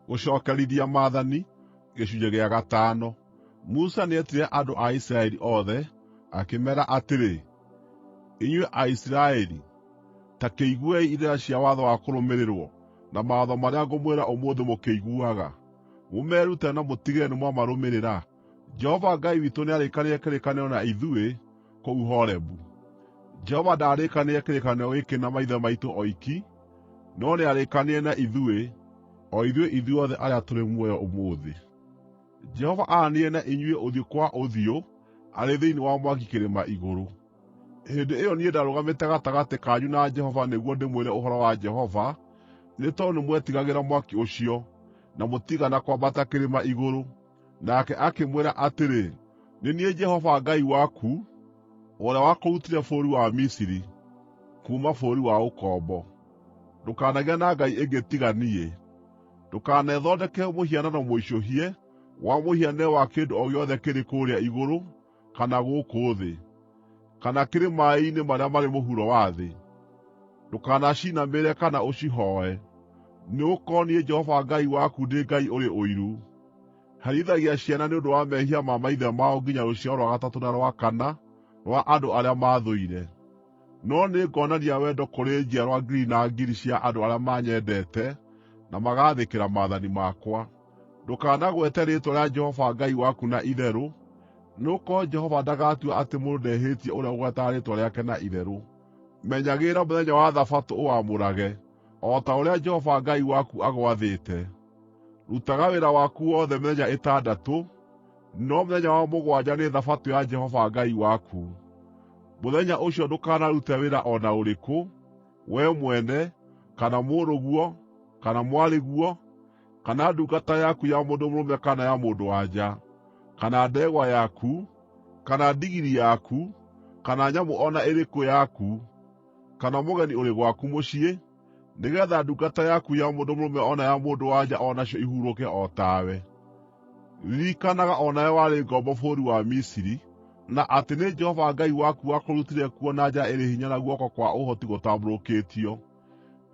Gũcookerithia Maathani, gĩcunjĩ gĩa gatano. Musa nĩetire andũ a Isiraeli othe, akĩmeera atĩrĩ, Inyuĩ Aisiraeli, ta kĩiguei irĩra cia watho wa kũrũmĩrĩrwo, na mawatho marĩa ngũmwĩra ũmũthĩ mũkĩiguaga, mũmerute na mũtigĩrĩre nĩmwamarũmĩrĩra. Jehova Ngai witũ nĩarĩkanĩire kĩrĩkanĩro na ithuĩ kũu Horebu. Jehova ndaarĩkanĩire kĩrĩkanĩro gĩkĩ na maithe maitũ oiki, no nĩarĩkanĩire na ithuĩ, o ithuĩ ithuothe arĩa tũrĩ muoyo ũmũthĩ. Jehova aaranĩirie na inyuĩ ũthiũ kwa ũthiũ arĩ thĩinĩ wa mwaki kĩrĩma igũrũ. Hĩndĩ ĩyo niĩ ndarũgamĩte gatagatĩ kanyu na Jehova nĩguo ndĩmwĩre ũhoro wa Jehova, nĩ tondũ nĩmwetigagĩra mwaki ũcio, na mũtiigana kwambata kĩrĩma igũrũ. Nake akĩmwĩra atĩrĩ, “Nĩ niĩ Jehova Ngai waku, ũrĩa wakũrutire bũrũri wa Misiri, kuuma bũrũri wa ũkombo. Ndũkanagĩe na ngai ĩngĩ tiga niĩ. Ndũkanethondekere mũhianano mũicũhie wa mũhianĩre wa kĩndũ o gĩothe kĩrĩ kũũrĩa igũrũ kana gũkũ thĩ, kana kĩrĩ maaĩ-inĩ marĩa marĩ mũhuro wa thĩ. Ndũkanaciinamĩrĩre kana ũcihooe, nĩgũkorwo niĩ Jehova Ngai waku ndĩ Ngai ũrĩ ũiru, herithagia ciana nĩ ũndũ wa mehia ma maithe mao nginya rũciaro rwa gatatũ na rwa kana rwa andũ arĩa maathũire. No nĩngonania wendo kũrĩ njiarwa ngiri na ngiri cia andũ arĩa manyendete na magaathĩkĩra maathani makwa. Ndũkanagwete rĩĩtwa rĩa Jehova Ngai waku na itherũ, nĩgũkorwo Jehova ndagatua atĩ mũndũ ndehĩtie ũrĩa ũgwetaga rĩĩtwa rĩake na itherũ. Menyagĩrĩra mũthenya wa Thabatũ ũwamũrage, o ta ũrĩa Jehova Ngai waku agwathĩte. Rutaga wĩra waku wothe mĩthenya ĩtandatũ, no mũthenya wa mũgwanja nĩ Thabatũ ya Jehova Ngai waku. Mũthenya ũcio ndũkanarute wĩra o na ũrĩkũ, wee mwene, kana mũrũguo, kana mwarĩguo, kana ndungata yaku ya mũndũ mũrũme kana ya mũndũ-wa-nja, kana ndegwa yaku, kana ndigiri yaku, kana nyamũ o na ĩrĩkũ yaku, kana mũgeni ũrĩ gwaku mũciĩ, nĩgeetha ndungata yaku ya mũndũ mũrũme o na ya mũndũ-wa-nja o nacio ihurũke o tawe. Ririkanaga o nawe warĩ ngombo bũrũri wa Misiri, na atĩ nĩ Jehova Ngai waku wakũrutire kuo na njara ĩrĩ hinya na guoko kwa ũhoti gũtambũrũkĩtio.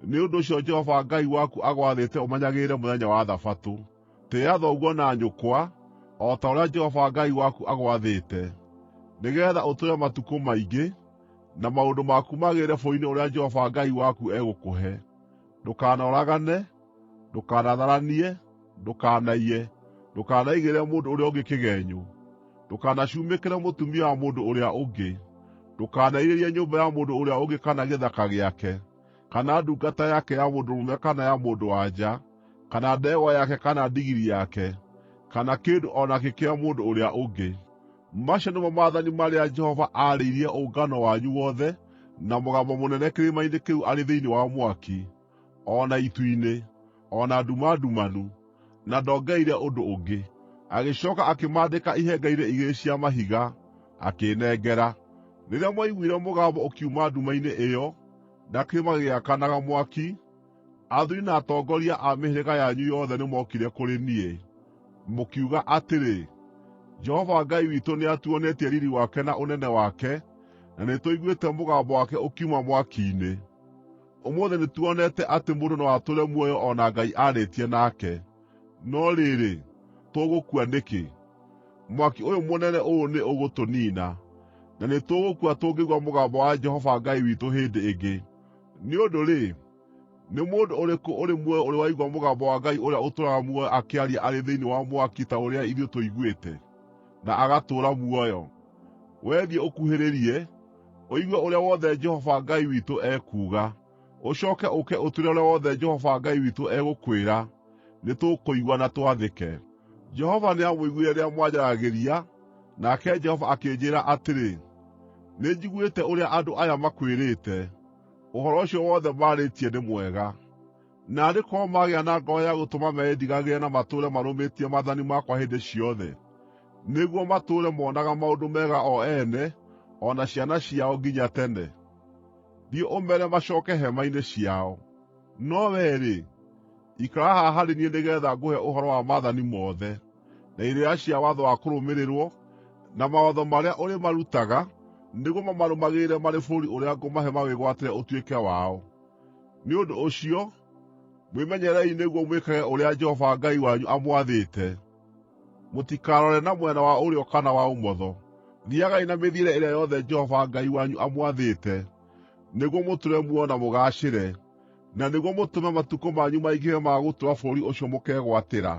Nĩ ũndũ ũcio Jehova Ngai waku agwathĩte ũmenyagĩrĩre mũthenya wa Thabatũ. Tĩĩa thoguo na nyũkwa, o ta ũrĩa Jehova Ngai waku agwathĩte, nĩgeetha ũtũũre matukũ maingĩ, na maũndũ maku magĩrĩre bũrũri-inĩ ũrĩa Jehova Ngai waku egũkũhe. Ndũkanoragane. Ndũkanatharanie. Ndũkanaiye. Ndũkanaigĩrĩre mũndũ ũrĩa ũngĩ kĩgeenyo. Ndũkanacumĩkĩre mũtumia wa mũndũ ũrĩa ũngĩ. Ndũkanerirĩrie nyũmba ya mũndũ ũrĩa ũngĩ kana gĩthaka gĩake, kana ndungata yake ya mũndũ mũrũme kana ya mũndũ-wa-nja, kana ndegwa yake kana ndigiri yake, kana kĩndũ o nakĩ kĩa mũndũ ũrĩa ũngĩ. Macio nĩmo maathani marĩa Jehova aarĩirie ũngano wanyu wothe na mũgambo mũnene kĩrĩma-inĩ kĩu arĩ thĩinĩ wa mwaki, o na itu-inĩ, o na nduma ndumanu, na ndongereire ũndũ ũngĩ. Agĩcooka akĩmaandĩka ihengere-inĩ igĩrĩ cia mahiga, akĩĩnengera. Rĩrĩa mwaiguire mũgambo ũkiuma nduma-inĩ ĩyo, na kĩrĩma gĩgĩakanaga mwaki, athuuri na atongoria a mĩhĩrĩga yanyu yothe nĩmookire kũrĩ niĩ. Mũkiuga atĩrĩ, “Jehova Ngai witũ nĩatuonetie riiri wake na ũnene wake, na nĩtũiguĩte mũgambo wake ũkiuma mwaki-inĩ. Ũmũthĩ nĩtuonete atĩ mũndũ no atũũre muoyo o na Ngai aarĩtie nake. No rĩrĩ, tũgũkua nĩkĩ? Mwaki ũyũ mũnene ũũ nĩ ũgũtũniina, na nĩtũgũkua tũngĩigua mũgambo wa Jehova Ngai witũ hĩndĩ ĩngĩ. Nĩ ũndũ-rĩ, nĩ mũndũ ũrĩkũ ũrĩ muoyo ũrĩ waigua mũgambo wa Ngai ũrĩa ũtũũraga muoyo akĩaria arĩ thĩinĩ wa mwaki ta ũrĩa ithuĩ tũiguĩte, na agatũũra muoyo? Wee thiĩ ũkuhĩrĩrie, ũigue ũrĩa wothe Jehova Ngai witũ ekuuga. Ũcooke ũũke ũtwĩre ũrĩa wothe Jehova Ngai witũ egũkwĩra, nĩtũkũigua na twathĩke.” Jehova nĩamũiguire rĩrĩa mwanjaragĩria, nake Jehova akĩnjĩĩra atĩrĩ, “Nĩnjiguĩte ũrĩa andũ aya makwĩrĩte. Ũhoro ũcio wothe maarĩtie nĩ mwega. Naarĩ korwo magĩa na ngoro ya gũtũma meĩndigagĩre na matũũre marũmĩtie maathani makwa hĩndĩ ciothe, nĩguo matũũre monaga maũndũ mega o ene o na ciana ciao nginya tene! Thiĩ ũmeere macooke hema-inĩ ciao. No wee-rĩ, ikara haha harĩ niĩ nĩgeetha ngũhe ũhoro wa maathani mothe, na irĩra cia watho wa kũrũmĩrĩrwo, na mawatho marĩa ũrĩmarutaga, nĩguo mamarũmagĩrĩre marĩ bũrũri ũrĩa ngũmahe mawĩgwatĩre ũtuĩke wao.” Nĩ ũndũ ũcio, Mwĩmenyererei nĩguo mwĩkage ũrĩa Jehova Ngai wanyu amwathĩte. Mũtikarore na mwena wa ũrĩo kana wa ũmotho. Thiiagai na mĩthiĩre ĩrĩa yothe Jehova Ngai wanyu amwathĩte, nĩguo mũtũũre muoyo na mũgaacĩre, na nĩguo mũtũme matukũ manyu maingĩhe ma gũtũũra bũrũri ũcio mũkegwatĩra.